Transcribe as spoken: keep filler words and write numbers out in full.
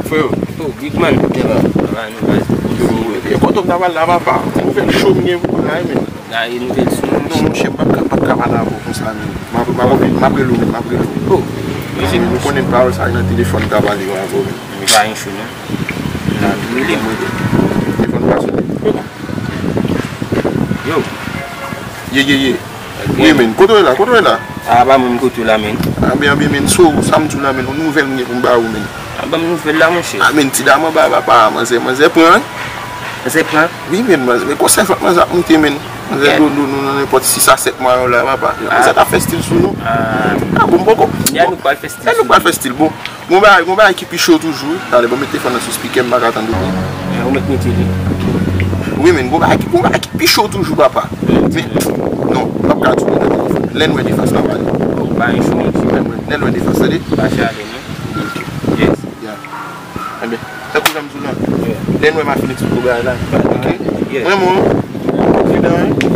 Freo. Oh, big man. Kòman nou baz? Yo, e kote m ta pral la, papa? Nouvèl cho m gen pou la, men. Gade nouvèl sou mwen. Non, monchè, m p ap ka, p ap ka pale avè w konsa, men. M ap, m ap, m ap rele w, men, m ap rele w. Oh, mesye, nou konnen pawòl sa nan telefòn m ta pale yo avè w, men. M pa gen cho, non. M ap rele mwen. Telefòn pa sone. Yo. Ye, ye, ye. Wi, men. Kote w ye la? Kote w ye la? A, pa mwen kote w la, men. Anben, anben, men. So, sa m di w la, men. Yon nouvèl m gen pou m ba ou, men. A, ban m nouvèl la, monchè. A, men, ti dam anba, papa, manzè, manzè pran, wi. Manzè pran? Wi, men, manzè, men konsèv manzè ap moute, men. Manzè do, do, nou nan nenpòt sis a sèt mwa yo la, papa. Manzè ta fè stil sou nou. A, bon, m poko. Lè nou pral fè stil. Lè nou pral fè stil, bon. Gon bagay, gon bagay ki pi cho toujou, wi. Talè, ban m met telefòn nan sou spikè, m pa ka tande w byen. Ou mèt mete li. Wi, men, gon bagay ki, gon bagay ki pi cho toujou, papa. Men, non, m p ap ka di w nan telefòn. Lè n wè defas, n a pale. Ou pa gen cho, monchè. Lè n wè, lè n wè defas, tande? Pa chale, non. Ok. Yes. Ya. Enben, tankou jan m di w la. Lè n wè m a fin eksplike w bagay la. Ok? Yes. Mwen, mwen, pridan, wi.